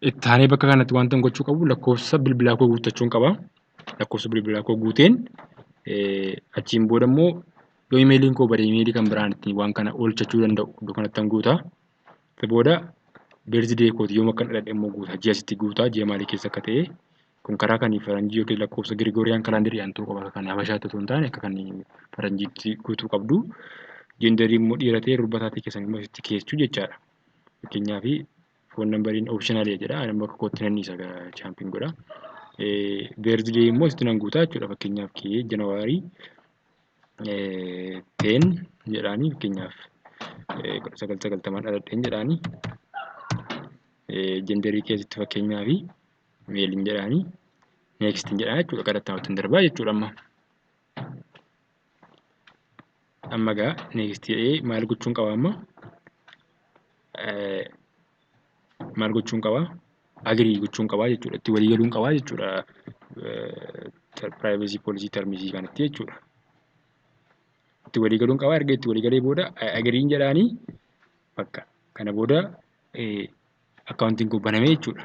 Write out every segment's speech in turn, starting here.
Itti aanee bakka kanatti wanta gochuu qabu lakkoofsa bilbilaa koo guuttachuun qaba. Lakkoofsa bilbilaa koo guuteen achiin booda immoo yoo imeeliin koo bade imeelii kan biraan ittiin waan kana oolchachuu danda'u iddoo kanatti guutaa. Isa booda birthday kooti yoom akkan dhaladhe immoo guutaa. Ji'a asitti guutaa ji'a maalii keessa akka ta'e kun karaa kan faranjii yookiin lakkoofsa Girigooriyaan kalaandariidhaan ta'uu qaba. Kan Habashaatti otoo hin taane akka kan faranjiitti guutuu qabdu. Jenderii immoo dhiira ta'e durba taatee keessan immoo asitti keessu jechaadha. Fakkeenyaaf foon nambariin optionalii jedha. Ani bakka kootti nan dhiisa chaampiin godha. Birthday immoo asitti nan guutaa jechuudha. Fakkeenyaaf kee Janawaarii 10 jedhaanii fakkeenyaaf 1990 dhaladheen jedhaanii jenderii keessatti fakkeenyaaf meeliin jedhaanii next jedhaa jechuudha. Gara itti aanutti darbaa jechuudha amma. Amma egaa next jedhee maal gochuun qaba amma? Maal gochuun qaba? Agree gochuun qaba jechuudha. Itti walii galuun qaba jechuudha. Privacy policy terms kanatti jechuudha. Itti walii galuun qaba. Erga itti walii galee booda agree'n jedhaanii bakka kana booda akkaawuntiin koo banamee jechuudha.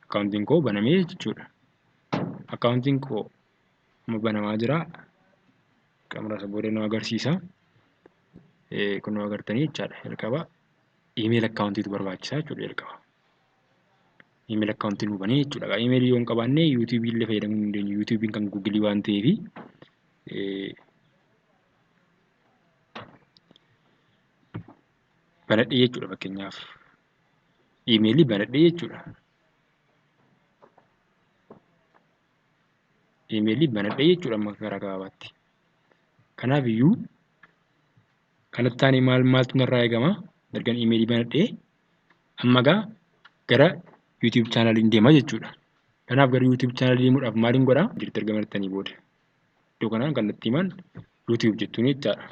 Akkaawuntiin koo banamee jechuudha. Akkaawuntiin koo amma banamaa jira. Muraasa booda nu agarsiisa. Kun nu agartanii jechaadha. Jalqaba iimeeli akkaawuntiitu barbaachisaa jechuudha jalqaba. Iimeeli akkaawuntii nu banee jechuudha. Iimeelii yoo hin qabaanne yuutuubii illee fayyadamuu hin dandeenyu. Yuutuubiin kan guugilii waan ta'eef banadhee jechuudha fakkeenyaaf. Iimeelii banadhee jechuudha. Iimeelii banadhee jechuudha amma karaa gabaabaatti. Kanaaf iyyuu kanatti aanee maal maaltu narraa eegama? Ergan iimeelii banadhee amma egaa gara YouTube chaanaliin deema jechuudha. Kanaaf gara YouTube chaanalii deemuudhaaf maaliin godhaa? Jirti erga banattanii booda. Iddoo kanaan kallattiimaan YouTube jettuun jechaadha.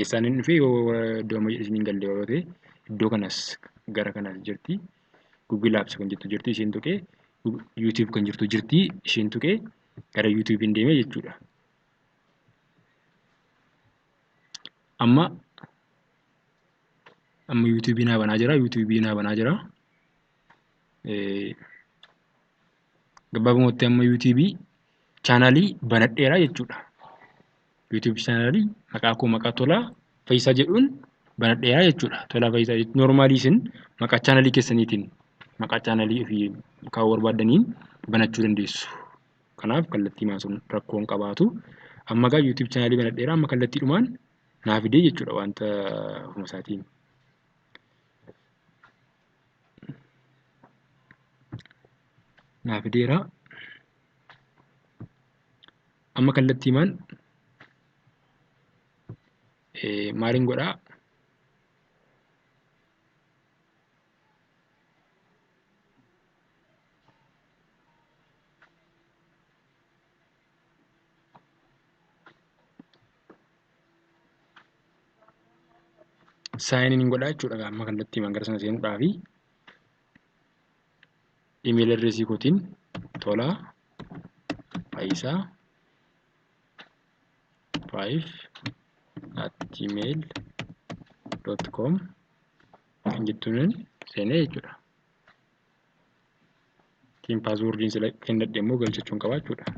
Eessaan inni dhufe yoo iddoo amma jedhe isiniin galle yoo ta'e iddoo kanas gara kanas jirti. Google Apps kan jettu jirti isheen tuqee YouTube kan jirtu jirti isheen tuqee gara YouTube'n deemee jechuudha. Amma amma YouTube naa banaa jira YouTube naa banaa jira. Gabaabumatti amma YouTube chaanaalii banadheera jechuudha. YouTube chaanaalii maqaa koo maqaa Tolaa Fayyisaa jedhuun banadheera jechuudha. Tolaa Fayyisaa jechuun noormaalii isin maqaa chaanaalii keessaniitiin maqaa chaanaalii ofii kaa'uu barbaaddaniin banachuu dandeessu. Kanaaf kallattii sun rakkoo hin qabaatu. Amma egaa YouTube chaanaalii banadheera amma kallattiidhumaan naa fidee jechuudha wanta ofuma isaatiin. Naa fideera. Amma kallattiimaan maaliin godhaa? Saayiniin hin godhaa jechuudha amma kallattiimaan gara sana seenuudhaafi imeeli adreesii kootiin Tolaa Fayyisaa 5@gmail.com kan jettuun seenee jechuudha. Ittiin paaswoordiin sila kennadhe immoo galchachuun qaba jechuudha.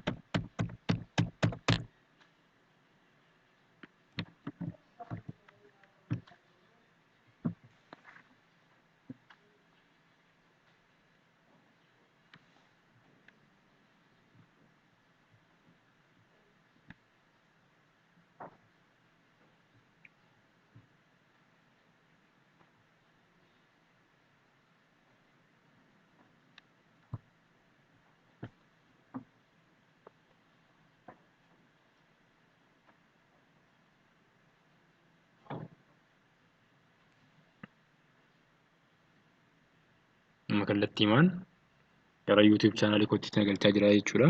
Amma kallattiimaan gara YouTube chaanaalii kootti na galchaa jira jechuudha.